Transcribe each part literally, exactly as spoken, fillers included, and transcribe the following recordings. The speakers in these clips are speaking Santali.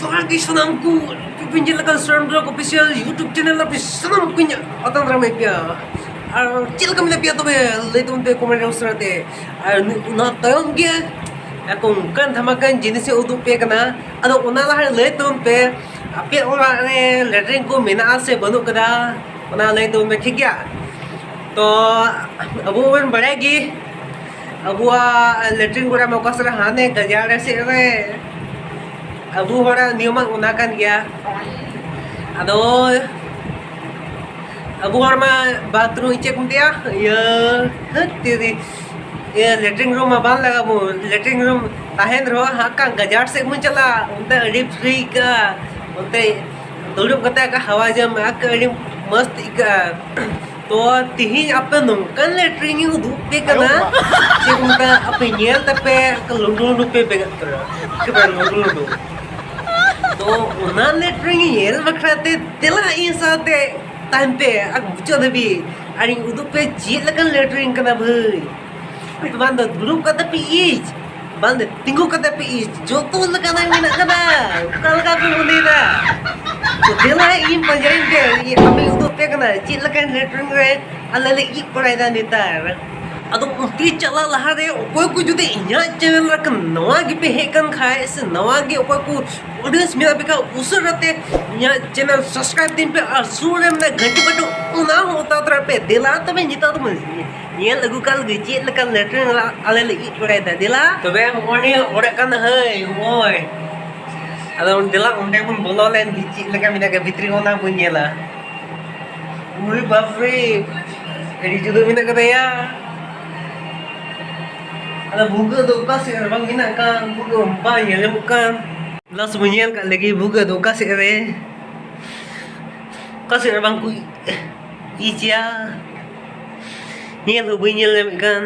ᱡᱚᱦᱟᱨ ᱜᱮ ᱥᱟᱱᱟᱢ ᱠᱚ, ᱯᱤᱯᱤᱱ ᱪᱮᱫ ᱞᱮᱠᱟ ᱥᱨᱟᱢ ᱰᱨᱚᱜ ᱚᱯᱷᱤᱥᱤᱭᱟᱞ YouTube ᱪᱮᱱᱮᱞ ᱟᱯᱮ ᱥᱟᱱᱟᱢ ᱠᱚᱧ ᱟᱛᱟᱝ ᱫᱟᱨᱟᱢᱮᱫ ᱯᱮᱭᱟ᱾ ᱟᱨ ᱪᱮᱫ ᱞᱮᱠᱟ ᱢᱮᱱᱟᱜ ᱯᱮᱭᱟ ᱛᱚᱵᱮ ᱞᱟᱹᱭ ᱛᱟᱵᱚᱱ ᱯᱮ ᱠᱚᱢᱮᱱᱴ ᱩᱥᱟᱹᱨᱟ ᱛᱮ᱾ ᱟᱨ ᱚᱱᱟ ᱛᱟᱭᱚᱢ ᱜᱮ ᱟᱠᱚ ᱚᱱᱠᱟᱱ ᱫᱷᱟᱢᱟᱠᱟᱱ ᱡᱤᱱᱤᱥᱮ ᱩᱫᱩᱜ ᱯᱮ ᱠᱟᱱᱟ᱾ ᱟᱫᱚ ᱚᱱᱟ ᱞᱟᱦᱟ ᱨᱮ ᱞᱟᱹᱭ ᱛᱟᱵᱚᱱ ᱯᱮ, ᱟᱯᱮ ᱚᱲᱟᱜ ᱨᱮ ᱞᱮᱴᱨᱤᱱ ᱠᱚ ᱢᱮᱱᱟᱜᱼᱟ ᱥᱮ ᱵᱟᱹᱱᱩᱜ ᱠᱟᱫᱟ, ᱚᱱᱟ ᱞᱟᱹᱭ ᱛᱟᱵᱚᱱ ᱯᱮ, ᱴᱷᱤᱠ ᱜᱮᱭᱟ? ᱛᱚ ᱟᱵᱚ ᱵᱚᱱ ᱵᱟᱲᱟᱭ ᱜᱮ ᱟᱵᱚᱣᱟᱜ ᱞᱮᱴᱨᱤᱱ ᱠᱚᱨᱮ ᱢᱟ ᱚᱠᱟ ᱥᱮᱫ ᱨᱮ ᱦᱟᱱᱮ ᱜᱟᱡᱟᱲ ᱥᱮᱫ ᱨᱮ ᱟᱵᱚ ᱦᱚᱲᱟᱜ ᱱᱤᱭᱚᱢ ᱢᱟ ᱚᱱᱟ ᱠᱟᱱ ᱜᱮᱭᱟ᱾ ᱟᱫᱚ ᱟᱵᱚ ᱦᱚᱲ ᱢᱟ ᱵᱟᱛᱷᱨᱩᱢ ᱪᱮᱫ ᱠᱚ ᱢᱮᱛᱟᱜᱼᱟ, ᱤᱭᱟᱹ ᱦᱟᱹᱴ ᱛᱮᱨᱤ, ᱤᱭᱟᱹ ᱞᱮᱴᱨᱤᱱ ᱨᱩᱢ ᱢᱟ ᱵᱟᱝ ᱞᱟᱜᱟᱜ ᱵᱚᱱ᱾ ᱞᱮᱴᱨᱤᱱ ᱨᱩᱢ ᱛᱟᱦᱮᱱ ᱨᱮᱦᱚᱸ ᱦᱟᱸᱜ ᱠᱷᱟᱱ ᱜᱟᱡᱟᱲ ᱥᱮᱫ ᱵᱚᱱ ᱪᱟᱞᱟᱜᱼᱟ, ᱚᱱᱛᱮ ᱟᱹᱰᱤ ᱯᱷᱨᱤ ᱟᱹᱭᱠᱟᱹᱜᱼᱟ, ᱚᱱᱛᱮ ᱫᱩᱲᱩᱵ ᱠᱟᱛᱮ ᱟᱠᱟ ᱦᱟᱣᱟ ᱡᱚᱢ ᱢᱮ, ᱟᱠᱟ ᱟᱹᱰᱤ ᱢᱚᱥᱛ ᱟᱹᱭᱠᱟᱹᱜᱼᱟ᱾ ᱛᱚ ᱛᱤᱦᱤᱧ ᱟᱯᱮ ᱱᱚᱝᱠᱟᱱ ᱞᱮᱴᱨᱤᱱ ᱤᱧ ᱩᱫᱩᱜ ᱯᱮ ᱠᱟᱱᱟ, ᱪᱮᱫ ᱠᱚ ᱢᱮᱛᱟᱜᱼᱟ, ᱟᱯᱮ ᱧᱮᱞ ᱛᱟᱯᱮ ᱞᱩᱸᱰᱩ ᱞᱩᱸᱰᱩ ᱯᱮ ᱵᱮᱸᱜᱮᱫ ᱩᱛᱟᱹᱨᱟ, ᱮᱠᱮᱵᱟᱨᱮ ᱞᱩᱸᱰᱩ ᱞᱩᱸᱰᱩ᱾ ᱛᱚ ᱚᱱᱟ ᱞᱮᱴᱨᱤᱱ ᱧᱮᱞ ᱵᱟᱠᱷᱨᱟ ᱛᱮ ᱫᱮᱞᱟ ᱤᱧ ᱥᱟᱶᱛᱮ ᱛᱟᱦᱮᱱ ᱯᱮ ᱟᱨ ᱢᱩᱪᱟᱹᱫ ᱫᱷᱟᱹᱵᱤᱡ, ᱟᱨᱤᱧ ᱩᱫᱩᱜ ᱯᱮ ᱪᱮᱫ ᱞᱮᱠᱟᱱ ᱞᱮᱴᱨᱤᱱ ᱠᱟᱱᱟ ᱵᱷᱟᱹᱭ᱾ ᱵᱟᱝ ᱫᱚ ᱫᱩᱲᱩᱵ ᱠᱟᱛᱮ ᱯᱮ ᱤᱡ, ᱵᱟᱝ ᱫᱚ ᱛᱤᱸᱜᱩ ᱠᱟᱛᱮ ᱯᱮ ᱤᱡ, ᱡᱚᱛᱚ ᱞᱮᱠᱟᱱᱟᱜ ᱢᱮᱱᱟᱜ ᱠᱟᱫᱟ᱾ ᱚᱠᱟ ᱞᱮᱠᱟ ᱯᱮ ᱢᱚᱱᱮᱭᱮᱫᱟ? ᱛᱚ ᱫᱮᱞᱟ ᱤᱧ ᱯᱟᱸᱡᱟᱭᱤᱧ ᱯᱮ, ᱤᱧ ᱟᱯᱮ ᱩᱫᱩᱜ ᱯᱮ ᱠᱟᱱᱟ ᱪᱮᱫ ᱞᱮᱠᱟᱱ ᱞᱮᱴᱨᱤᱱ ᱨᱮ ᱟᱞᱮ ᱞᱮ ᱤᱡ ᱵᱟᱲᱟᱭᱮᱫᱟ ᱱᱮᱛᱟᱨ᱾ ᱟᱫᱚ ᱚᱱᱛᱮ ᱪᱟᱞᱟᱜ ᱞᱟᱦᱟᱨᱮ ᱚᱠᱚᱭ ᱠᱚ ᱡᱩᱫᱤ ᱤᱧᱟᱹᱜ ᱪᱮᱱᱮᱞ ᱨᱮ ᱱᱟᱣᱟ ᱜᱮᱯᱮ ᱦᱮᱡ ᱠᱟᱱ ᱠᱷᱟᱡ, ᱥᱮ ᱱᱟᱣᱟ ᱜᱮ ᱚᱠᱚᱭ ᱠᱚ ᱚᱰᱤᱭᱮᱱᱥ ᱢᱮᱱᱟᱜ ᱯᱮ ᱠᱷᱟᱡ, ᱩᱥᱟᱹᱨᱟ ᱛᱮ ᱤᱧᱟᱹᱜ ᱪᱮᱱᱮᱞ ᱥᱟᱵᱥᱠᱨᱟᱭᱤᱵ ᱛᱤᱧ ᱯᱮ ᱟᱨ ᱥᱩᱨ ᱨᱮ ᱢᱮᱱᱟᱜ ᱜᱷᱟᱹᱱᱴᱤ ᱵᱟᱴᱚᱱ ᱚᱱᱟ ᱦᱚᱸ ᱚᱛᱟ ᱛᱚᱨᱟ ᱯᱮ᱾ ᱫᱮᱞᱟ ᱛᱚᱵᱮ ᱱᱤᱛᱚᱜ ᱫᱚᱵᱚᱱ ᱧᱮᱞ ᱟᱹᱜᱩ ᱠᱟᱜ ᱞᱮᱜᱮ ᱪᱮᱫ ᱞᱮᱠᱟ ᱞᱮᱴᱨᱤᱱ ᱟᱞᱮ ᱞᱮ ᱤᱡ ᱵᱟᱲᱟᱭᱮᱫᱟ᱾ ᱫᱮᱞᱟ ᱛᱚᱵᱮ ᱱᱚᱜᱼᱚᱭ ᱱᱤᱭᱟᱹ ᱚᱲᱟᱜ ᱠᱟᱱᱟ, ᱦᱟᱹᱭ ᱱᱚᱜᱼᱚᱭ᱾ ᱟᱫᱚ ᱫᱮᱞᱟ ᱚᱸᱰᱮ ᱵᱚᱱ ᱵᱚᱞᱚ ᱞᱮᱱ ᱜᱮ, ᱪᱮᱫ ᱞᱮᱠᱟ ᱢᱮᱱᱟᱜ ᱜᱮᱭᱟ ᱵᱷᱤᱛᱨᱤ ᱚᱱᱟ ᱵᱚᱱ ᱧᱮᱞᱟ᱾ ᱩᱨᱤ ᱵᱟᱯᱨᱮ, ᱟᱹᱰᱤ ᱡᱩᱫᱟᱹ ᱢᱮᱱᱟᱜ ᱠᱟᱫᱟ ᱭᱟ᱾ ᱟᱫᱚ ᱵᱷᱩᱜᱟᱹᱜ ᱫᱚ ᱚᱠᱟ ᱥᱮᱫ ᱨᱮ ᱵᱟᱝ ᱢᱮᱱᱟᱜ ᱠᱟᱱ, ᱵᱷᱩᱜᱟᱹᱜ ᱵᱟᱝ ᱧᱮᱞ ᱧᱟᱢᱚᱜ ᱠᱟᱱ᱾ ᱞᱟᱥ ᱵᱚᱱ ᱧᱮᱞ ᱠᱟᱜ ᱞᱮᱜᱮ ᱵᱷᱩᱜᱟᱹᱜ ᱫᱚ ᱚᱠᱟ ᱥᱮᱫ ᱨᱮ, ᱚᱠᱟ ᱥᱮᱫ ᱨᱮ ᱵᱟᱝ ᱠᱚ ᱤᱡᱟ᱾ ᱧᱮᱞ ᱦᱚᱸ ᱵᱟᱹᱧ ᱧᱮᱞ ᱧᱟᱢᱮᱫ ᱠᱟᱱ᱾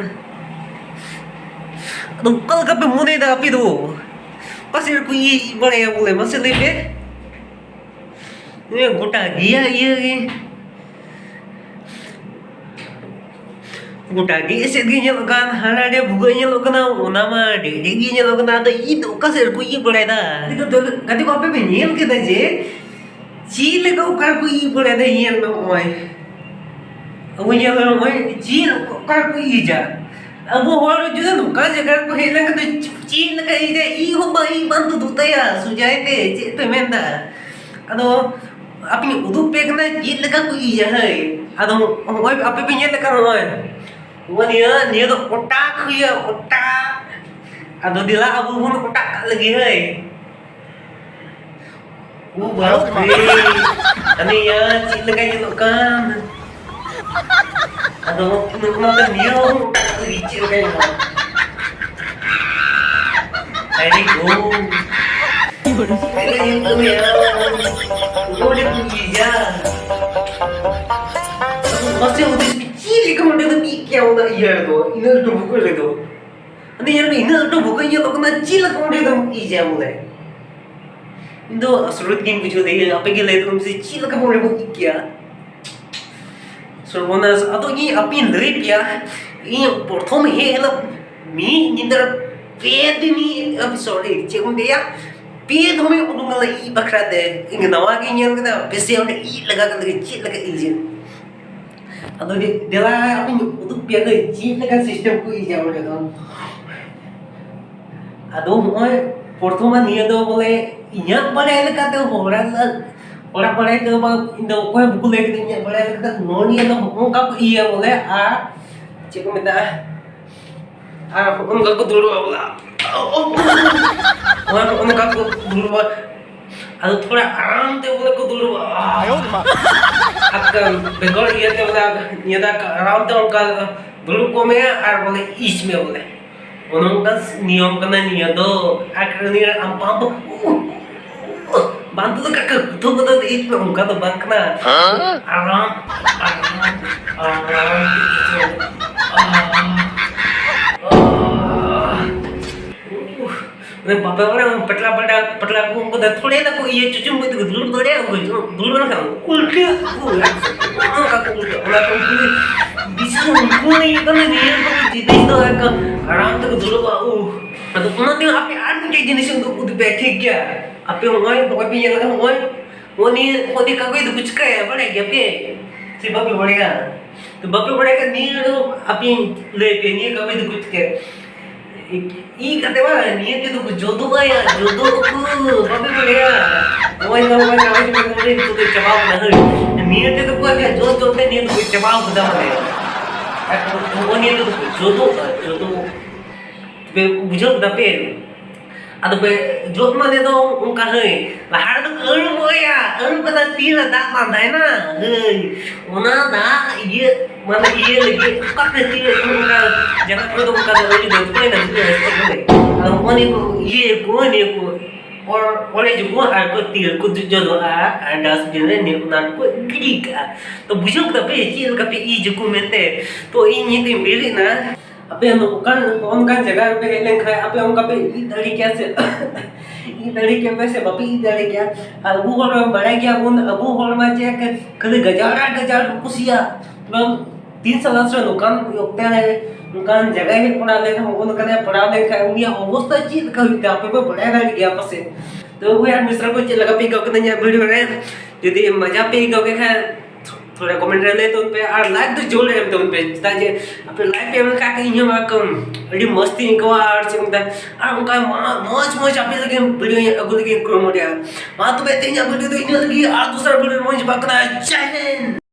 ᱟᱫᱚ ᱚᱠᱟ ᱞᱮᱠᱟ ᱯᱮ ᱢᱚᱱᱮᱭᱮᱫᱟ ᱟᱯᱮ ᱫᱚ? ᱚᱠᱟ ᱥᱮᱫ ᱨᱮᱠᱚ ᱤᱡ ᱵᱟᱲᱟᱭᱟ ᱵᱚᱞᱮ, ᱢᱟᱥᱮ ᱞᱟᱹᱭ ᱯᱮ᱾ ᱱᱤᱭᱟᱹ ᱜᱚᱴᱟ ᱜᱮᱭᱟ ᱤᱭᱟᱹ ᱜᱮ᱾ ᱜᱚᱴᱟ ᱜᱮ ᱮᱥᱮᱫ ᱜᱮ ᱧᱮᱞᱚᱜ ᱠᱟᱱ, ᱦᱟᱱᱟ ᱰᱮ ᱵᱷᱩᱜᱟᱹᱜ ᱧᱮᱞᱚᱜ ᱠᱟᱱᱟ, ᱚᱱᱟ ᱢᱟ ᱰᱮ ᱰᱮ ᱜᱮ ᱧᱮᱞᱚᱜ ᱠᱟᱱᱟ᱾ ᱟᱫᱚ ᱤᱧ ᱫᱚ ᱚᱠᱟ ᱥᱮᱫ ᱨᱮᱠᱚ ᱤᱭᱟᱹ ᱵᱟᱲᱟᱭᱮᱫᱟ? ᱜᱟᱛᱮ ᱠᱚ, ᱜᱟᱛᱮ ᱠᱚ, ᱟᱯᱮ ᱯᱮ ᱧᱮᱞ ᱠᱮᱫᱟ ᱡᱮ ᱪᱮᱫ ᱞᱮᱠᱟ ᱚᱠᱟ ᱨᱮᱠᱚ ᱤᱭᱟᱹ ᱵᱟᱲᱟᱭᱮᱫᱟ? ᱧᱮᱞ ᱢᱮ, ᱱᱚᱜᱼᱚᱭ ᱟᱵᱚ ᱧᱮᱞ ᱢᱮ, ᱱᱚᱜᱼᱚᱭ ᱪᱮᱫ ᱚᱠᱟ ᱨᱮᱠᱚ ᱤᱭᱟᱹᱭᱟ? ᱟᱵᱚ ᱦᱚᱲ ᱡᱩᱫᱤ ᱱᱚᱝᱠᱟ ᱡᱟᱭᱜᱟ ᱨᱮᱠᱚ ᱦᱮᱡ ᱞᱮᱱᱠᱷᱟᱱ ᱫᱚ ᱪᱮᱫ ᱞᱮᱠᱟ ᱤᱭᱟᱹᱭᱟ? ᱤᱧ ᱦᱚᱸ ᱵᱟᱝ, ᱤᱧ ᱵᱟᱝ ᱛᱩᱫᱩᱜ ᱛᱟᱭᱟ ᱥᱚᱡᱟᱭ ᱛᱮ᱾ ᱪᱮᱫ ᱯᱮ ᱢᱮᱱᱫᱟ? ᱟᱫᱚ ᱟᱯᱮᱧ ᱩᱫᱩᱜ ᱯᱮ ᱠᱟᱱᱟ ᱪᱮᱫ ᱞᱮᱠᱟ ᱠᱚ ᱤᱭᱟᱹᱭᱟ᱾ ᱦᱟᱹᱭ, ᱟᱫᱚ ᱱᱚᱜᱼᱚᱭ ᱟᱯᱮ ᱯᱮ ᱧᱮᱞ ᱞᱮᱠᱷᱟᱱ, ᱱᱚᱜᱼᱚᱭ ᱱᱚᱜᱼᱚ ᱱᱤᱭᱟᱹ, ᱱᱤᱭᱟᱹ ᱫᱚ ᱚᱴᱟᱜ ᱦᱩᱭᱩᱜᱼᱟ, ᱚᱴᱟᱜ᱾ ᱟᱫᱚ ᱫᱮᱞᱟ ᱟᱵᱚ ᱵᱚᱱ ᱚᱴᱟᱜ ᱠᱟᱜ ᱞᱟᱹᱜᱤᱫ, ᱦᱟᱹᱭ᱾ ᱳ ᱵᱟᱯ ᱨᱮ᱾ ᱦᱟᱱᱮ ᱭᱟ, ᱪᱮᱫ ᱞᱮᱠᱟ ᱧᱮᱞᱚᱜ ᱠᱟᱱ᱾ ᱟᱫᱚ ᱱᱚᱜᱼᱚ ᱱᱚᱝᱠᱟ ᱱᱤᱭᱟᱹ ᱦᱚᱸ ᱚᱴᱟᱜ ᱠᱟᱜ ᱞᱟᱹᱜᱤᱫ ᱪᱮᱫ ᱞᱮᱠᱟ ᱧᱮᱞᱚᱜᱼᱟ? ᱟᱹᱰᱤ ᱜᱳ᱾ ᱪᱮᱫ ᱞᱮᱠᱟ ᱧᱮᱞᱚᱜ ᱠᱟᱱᱟ ᱭᱟ? ᱱᱚᱰᱮ ᱠᱚ ᱤᱭᱟᱹᱭᱟ᱾ ᱢᱟᱥᱮ ᱦᱩᱫᱤᱥ ᱢᱮ, ᱪᱮᱫ ᱞᱮᱠᱟ ᱚᱸᱰᱮ ᱫᱚ ᱢᱤᱫ ᱠᱮᱭᱟ ᱚᱱᱟ ᱤᱭᱟᱹ ᱨᱮᱫᱚ, ᱤᱱᱟᱹ ᱞᱟᱹᱴᱩ ᱵᱷᱩᱜᱟᱹᱜ ᱨᱮᱫᱚ? ᱟᱫᱚ ᱧᱮᱞ ᱢᱮ, ᱤᱱᱟᱹ ᱞᱟᱹᱴᱩ ᱵᱷᱩᱜᱟᱹᱜ ᱧᱮᱞᱚᱜ ᱠᱟᱱᱟ, ᱪᱮᱫ ᱞᱮᱠᱟ ᱚᱸᱰᱮ ᱫᱚᱢ ᱤᱡᱟ ᱵᱚᱞᱮ? ᱤᱧ ᱫᱚ ᱟᱥᱚᱨᱤᱛ ᱜᱤᱧ ᱵᱩᱡᱷᱟᱹᱣ ᱫᱟ᱾ ᱤᱭᱟᱹ, ᱟᱯᱮ ᱜᱮ ᱞᱟᱹᱭ ᱛᱟᱵᱚᱱ ᱢᱮᱥᱮ, ᱪᱮᱫ ᱞᱮᱠᱟ ᱵᱚᱞᱮ ᱵᱚᱱ ᱤᱡ ᱠᱮᱭᱟ? ᱥᱚᱨᱵᱚᱱᱟᱥ, ᱟᱫᱚ ᱤᱧ ᱟᱯᱮᱧ ᱞᱟᱹᱭ ᱯᱮᱭᱟ, ᱤᱧ ᱯᱨᱚᱛᱷᱚᱢ ᱦᱮᱡ ᱦᱤᱞᱳᱜ ᱢᱤᱫ ᱧᱤᱫᱟᱹ ᱯᱮ ᱫᱤᱱ ᱤᱧ, ᱥᱚᱨᱤ, ᱪᱮᱫ ᱠᱚ ᱢᱮᱛᱟᱭᱟ, ᱯᱮ ᱫᱷᱚᱢ ᱤᱧ ᱩᱰᱩᱝ ᱞᱮᱱᱟ ᱤᱡ ᱵᱟᱠᱷᱨᱟ ᱛᱮ᱾ ᱤᱧ ᱱᱟᱣᱟ ᱜᱤᱧ ᱧᱮᱞ ᱠᱮᱫᱟ, ᱵᱮᱥᱤ ᱚᱸᱰᱮ ᱤᱡ ᱞᱟᱜᱟ ᱠᱟᱛᱮ ᱪᱮᱫ ᱞᱮᱠᱟ ᱤᱡ᱾ ᱟᱫᱚ ᱫᱮ-, ᱫᱮᱞᱟ ᱟᱯᱮᱧ ᱩᱫᱩᱜ ᱯᱮᱭᱟ ᱫᱚ ᱪᱮᱫ ᱞᱮᱠᱟ system ᱠᱚ ᱤᱡᱟ ᱚᱸᱰᱮ ᱫᱚ᱾ ᱟᱫᱚ ᱱᱚᱜᱼᱚᱭ ᱯᱨᱚᱛᱷᱚᱢᱟ ᱱᱤᱭᱟᱹ ᱫᱚ ᱵᱚᱞᱮ ᱤᱧᱟᱹᱜ ᱵᱟᱲᱟᱭ ᱞᱮᱠᱟᱛᱮ ᱦᱚᱲᱟᱜ, ᱦᱚᱲᱟᱜ ᱵᱟᱲᱟᱭ ᱛᱮ ᱵᱟᱝ, ᱤᱧ ᱫᱚ ᱚᱠᱚᱭ ᱦᱚᱸ ᱵᱟᱠᱚ ᱞᱟᱹᱭ ᱠᱟᱫᱟ ᱤᱧᱟᱹᱜ ᱵᱟᱲᱟᱭ ᱞᱮᱠᱟᱛᱮ᱾ ᱱᱚᱜᱼᱚ ᱱᱤᱭᱟᱹ ᱫᱚ ᱦᱚᱸᱜᱼᱚ ᱱᱚᱝᱠᱟ ᱠᱚ ᱤᱭᱟᱹᱭᱟ ᱵᱚᱞᱮ, ᱟᱨ ᱪᱮᱫ ᱠᱚ ᱢᱮᱛᱟᱜᱼᱟ, ᱟᱨ ᱦᱚᱸᱜᱼᱚ ᱱᱚᱝᱠᱟ ᱠᱚ ᱫᱩᱲᱩᱵᱼᱟ ᱵᱚᱞᱮ᱾ ᱦᱚᱸᱜᱼᱚ ᱱᱚᱝᱠᱟ ᱠᱚ ᱫᱩᱲᱩᱵᱼᱟ᱾ ᱟᱫᱚ ᱛᱷᱚᱲᱟ ᱟᱨᱟᱢ ᱛᱮ ᱵᱚᱞᱮ ᱠᱚ ᱫᱩᱲᱩᱵᱼᱟ᱾ ᱟᱨ ᱵᱮᱜᱚᱨ ᱤᱭᱟᱹ ᱛᱮ ᱵᱚᱞᱮ ᱱᱤᱭᱟᱹ ᱫᱚ ᱟᱨᱟᱢ ᱛᱮ ᱚᱱᱠᱟ ᱫᱩᱲᱩᱵ ᱠᱚᱜ ᱢᱮ ᱟᱨ ᱵᱚᱞᱮ ᱤᱡ ᱢᱮ ᱵᱚᱞᱮ᱾ ᱚᱱᱮ ᱚᱱᱠᱟ ᱱᱤᱭᱚᱢ ᱠᱟᱱᱟ ᱱᱤᱭᱟᱹ ᱫᱚ᱾ ᱟᱨ ᱱᱤᱭᱟᱹ ᱟᱢ ᱵᱟᱢ ᱵᱟᱝ ᱫᱚ ᱠᱟᱠᱟ ᱠᱩᱛᱩ ᱠᱚᱫᱚ ᱤᱡ ᱢᱮ, ᱚᱱᱠᱟ ᱫᱚ ᱵᱟᱝ ᱠᱟᱱᱟ᱾ ᱟᱨᱟᱢ, ᱟᱨᱟᱢ, ᱟᱨᱟᱢ᱾ ᱚᱱᱮ ᱵᱟᱯᱮ ᱵᱟᱲᱟᱭᱟ, ᱯᱟᱛᱞᱟ ᱯᱟᱛᱞᱟ, ᱯᱟᱛᱞᱟ ᱠᱚ ᱩᱱᱠᱩ ᱫᱚ ᱛᱷᱚᱲᱮ ᱱᱟᱠᱚ ᱤᱭᱟᱹ ᱪᱩᱪᱩᱢ ᱠᱚ ᱛᱮᱠᱚ ᱫᱩᱲᱩᱵ ᱫᱟᱲᱮᱭᱟᱜᱼᱟ, ᱩᱱᱠᱩ ᱫᱩᱲᱩᱵ ᱞᱮᱱᱠᱷᱟᱱ ᱩᱞᱴᱟᱹ ᱠᱚ, ᱚᱱᱟ ᱠᱚ ᱩᱞᱴᱟᱹ, ᱚᱱᱟ ᱠᱚ ᱩᱞᱴᱟᱹ᱾ ᱵᱤᱥᱟᱞ ᱩᱱᱠᱩ ᱤᱭᱟᱹ ᱠᱟᱱᱟ, ᱱᱤᱭᱟᱹ ᱠᱚ ᱡᱤᱱᱤᱥ ᱫᱚ ᱮᱠᱟᱞ ᱟᱨᱟᱢ ᱛᱮᱠᱚ ᱫᱩᱲᱩᱵᱼᱟ᱾ ᱩᱦ᱾ ᱟᱫᱚ ᱚᱱᱟ ᱛᱮ ᱟᱯᱮ ᱟᱨ ᱢᱤᱫᱴᱮᱡ ᱡᱤᱱᱤᱥ ᱤᱧ ᱩᱫᱩᱜ ᱟᱯᱮᱭᱟ, ᱴᱷᱤᱠ ᱜᱮᱭᱟ? ᱟᱯᱮ ᱱᱚᱜᱼᱚᱭ, ᱱᱚᱜᱼᱚᱭ ᱯᱮ ᱧᱮᱞ ᱠᱟᱫᱟ, ᱱᱚᱜᱼᱚᱭ, ᱱᱚᱜᱼᱚ ᱱᱤᱭᱟᱹ, ᱱᱚᱜᱼᱚ ᱱᱤᱭᱟᱹ ᱠᱟᱜᱚᱡᱽ ᱫᱚᱠᱚ ᱪᱤᱠᱟᱹᱭᱟ, ᱵᱟᱲᱟᱭ ᱜᱮᱭᱟ ᱯᱮ ᱥᱮ ᱵᱟᱯᱮ ᱵᱟᱲᱟᱭᱟ? ᱛᱚ ᱵᱟᱯᱮ ᱵᱟᱲᱟᱭ ᱠᱷᱟᱱ ᱱᱤᱭᱟᱹ ᱫᱚ ᱟᱯᱮᱧ ᱞᱟᱹᱭ ᱟᱯᱮᱭᱟ, ᱱᱤᱭᱟᱹ ᱠᱟᱜᱚᱡᱽ ᱫᱚᱠᱚ ᱪᱤᱠᱟᱹᱭᱟ᱾ ᱤ ᱠᱟᱛᱮ ᱵᱟᱝ, ᱱᱤᱭᱟᱹ ᱛᱮᱫᱚ ᱠᱚ ᱡᱚᱫᱚᱜᱼᱟ ᱭᱟ, ᱡᱚᱫᱚᱜ ᱟᱠᱚ, ᱵᱟᱯᱮ ᱵᱟᱲᱟᱭᱟ? ᱱᱚᱜᱼᱚᱭ ᱱᱚᱣᱟ ᱠᱟᱜᱚᱡᱽ ᱠᱚ ᱱᱚᱰᱮ ᱱᱤᱛᱚᱜ ᱫᱚ ᱪᱟᱵᱟᱣ ᱠᱟᱱᱟ, ᱦᱟᱹᱭ᱾ ᱱᱤᱭᱟᱹ ᱛᱮᱫᱚ ᱠᱚ ᱟᱞᱮᱭᱟᱜ ᱡᱚ ᱡᱚ ᱛᱮ ᱱᱤᱭᱟᱹ ᱫᱚᱠᱚ ᱪᱟᱵᱟᱣ ᱠᱟᱫᱟ, ᱢᱟᱱᱮ᱾ ᱟᱨ ᱱᱚᱜᱼᱚ ᱱᱤᱭᱟᱹ ᱛᱮᱫᱚ ᱠᱚ ᱡᱚᱫᱚᱜᱼᱟ, ᱡᱚᱫᱚᱜ᱾ ᱯᱮ ᱵᱩᱡᱷᱟᱹᱣ ᱠᱮᱫᱟ ᱯᱮ? ᱟᱫᱚ ᱯᱮ ᱡᱚᱫ ᱢᱟᱱᱮ ᱫᱚ ᱚᱱᱠᱟ, ᱦᱟᱹᱭ, ᱞᱟᱦᱟ ᱨᱮᱫᱚ ᱟᱹᱨᱩᱵᱚᱜᱼᱟ, ᱟᱹᱨᱩᱵ ᱠᱟᱛᱮ ᱛᱤ ᱨᱮ ᱫᱟᱜ ᱵᱟᱝ ᱛᱟᱦᱮᱱᱟ, ᱦᱟᱹᱭ, ᱚᱱᱟ ᱫᱟᱜ ᱤᱭᱟᱹ, ᱢᱟᱱᱮ ᱤᱭᱟᱹ ᱞᱟᱹᱜᱤᱫ ᱚᱠᱟ ᱠᱷᱟᱹᱛᱤᱨ ᱚᱱᱠᱟ ᱡᱟᱭᱜᱟ ᱠᱚᱨᱮ ᱫᱚ ᱚᱱᱠᱟ ᱫᱚ ᱟᱹᱰᱤ ᱫᱚ ᱛᱚᱯᱟᱭ ᱱᱟ ᱢᱤᱫ ᱦᱚᱲ ᱥᱮ ᱪᱮᱫ ᱠᱚ ᱞᱟᱹᱭ? ᱟᱫᱚ ᱱᱚᱜᱼᱚ ᱱᱤᱭᱟᱹ ᱠᱚ ᱤᱭᱟᱹ ᱠᱚ, ᱱᱤᱭᱟᱹ ᱠᱚ ᱚᱲ-, ᱚᱲᱮᱡ ᱟᱠᱚ ᱟᱨ ᱠᱚ ᱛᱤ ᱨᱮᱠᱚ ᱡᱚᱫᱚᱜᱼᱟ ᱟᱨ ᱰᱟᱥᱴᱵᱤᱱ ᱨᱮ ᱱᱤᱭᱟᱹ ᱚᱱᱟ ᱠᱚ ᱜᱤᱰᱤ ᱠᱟᱜᱼᱟ᱾ ᱛᱚ ᱵᱩᱡᱷᱟᱹᱣ ᱠᱮᱫᱟ ᱯᱮ ᱪᱮᱫ ᱞᱮᱠᱟ ᱯᱮ ᱤᱡ ᱟᱠᱚ ᱢᱮᱱᱛᱮ? ᱛᱚ ᱤᱧ ᱱᱤᱛ ᱤᱧ ᱵᱮᱨᱮᱫ ᱮᱱᱟ᱾ ᱟᱯᱮ ᱱᱚᱝᱠᱟᱱ, ᱱᱚᱝᱠᱟᱱ ᱡᱟᱭᱜᱟ ᱨᱮᱯᱮ ᱦᱮᱡ ᱞᱮᱱᱠᱷᱟᱱ ᱟᱯᱮ ᱚᱱᱠᱟ ᱯᱮ ᱤᱡ ᱫᱟᱲᱮ ᱠᱮᱭᱟ ᱥᱮ? ᱤᱡ ᱫᱟᱲᱮ ᱠᱮᱭᱟ ᱯᱮ ᱥᱮ ᱵᱟᱯᱮ ᱤᱡ ᱫᱟᱲᱮ ᱠᱮᱭᱟ? ᱟᱨ ᱟᱵᱚ ᱦᱚᱲ ᱢᱟ ᱵᱟᱲᱟᱭ ᱜᱮᱭᱟ ᱵᱚᱱ, ᱟᱵᱚ ᱦᱚᱲ ᱢᱟ ᱪᱮᱫ ᱠᱷᱟᱹᱞᱤ ᱜᱟᱡᱟᱲ ᱟᱨ ᱜᱟᱡᱟᱲ ᱠᱚ ᱠᱩᱥᱤᱭᱟᱜᱼᱟ᱾ ᱛᱚᱵᱮ ᱛᱤᱱ ᱥᱟᱞ ᱟᱥᱨᱟ ᱱᱚᱝᱠᱟᱱ ᱚᱠᱛᱮ ᱨᱮ ᱱᱚᱝᱠᱟᱱ ᱡᱟᱭᱜᱟ ᱦᱮᱡ ᱵᱟᱲᱟ ᱞᱮᱱᱠᱷᱟᱱ, ᱱᱚᱜᱼᱚ ᱱᱚᱝᱠᱟᱱ ᱯᱟᱲᱟᱣ ᱞᱮᱱᱠᱷᱟᱱ ᱩᱱᱤᱭᱟᱜ ᱚᱵᱚᱥᱛᱟ ᱪᱮᱫ ᱞᱮᱠᱟ ᱦᱩᱭᱩᱜ ᱛᱟᱭᱟ ᱟᱯᱮ ᱯᱮ ᱵᱟᱲᱟᱭ ᱫᱟᱲᱮ ᱜᱮᱭᱟ ᱯᱟᱥᱮ᱾ ᱛᱚ ᱵᱚᱭᱦᱟ ᱢᱤᱥᱨᱟ ᱠᱚ ᱪᱮᱫ ᱞᱮᱠᱟ ᱯᱮ ᱟᱹᱭᱠᱟᱹᱣ ᱠᱮᱫᱟ ᱤᱧᱟᱹᱜ ᱵᱷᱤᱰᱤᱭᱳ ᱨᱮ? ᱡᱩᱫᱤ ᱢᱚᱡᱟ ᱯᱮ ᱟᱹᱭᱠᱟᱹᱣ ᱠᱮᱫ ᱠᱷᱟᱱ ᱛᱷᱚᱲᱟ ᱠᱚᱢᱮᱱᱴ ᱨᱮ ᱞᱟᱹᱭ ᱛᱟᱵᱚᱱ ᱯᱮ ᱟᱨ ᱞᱟᱭᱤᱠ ᱫᱚ ᱡᱳᱨ ᱮᱢ ᱛᱟᱵᱚᱱ ᱯᱮ, ᱪᱮᱫᱟᱜ ᱡᱮ ᱟᱯᱮ ᱞᱟᱭᱤᱠ ᱯᱮ ᱮᱢ ᱞᱮᱠᱷᱟᱱ ᱤᱧ ᱦᱚᱸ ᱮᱠᱫᱚᱢ ᱟᱹᱰᱤ ᱢᱚᱡᱽ ᱛᱤᱧ ᱟᱹᱭᱠᱟᱹᱣᱟ ᱟᱨ ᱪᱮᱫ ᱠᱚ ᱢᱮᱛᱟᱜᱼᱟ, ᱟᱨ ᱚᱱᱠᱟ ᱢᱟ-, ᱢᱚᱡᱽ ᱢᱚᱡᱽ ᱟᱯᱮ ᱞᱟᱹᱜᱤᱫ ᱵᱷᱤᱰᱤᱭᱳ ᱟᱹᱜᱩ ᱞᱟᱹᱜᱤᱫ ᱤᱧ ᱠᱩᱨᱩᱢᱩᱴᱩᱭᱟ᱾ ᱢᱟ ᱛᱚᱵᱮ ᱛᱮᱦᱮᱧᱟᱜ ᱵᱷᱤᱰᱤᱭᱳ ᱫᱚ ᱤᱱᱟᱹᱜ ᱞᱟᱹᱜᱤᱫ, ᱟᱨ ᱫᱚᱥᱟᱨ ᱵᱷᱤᱰᱤᱭᱳ ᱨᱮᱵᱚᱱ ᱧᱟᱯᱟᱢ ᱠᱟᱱᱟ᱾ ᱡᱟᱭ ᱦᱤᱱᱫ᱾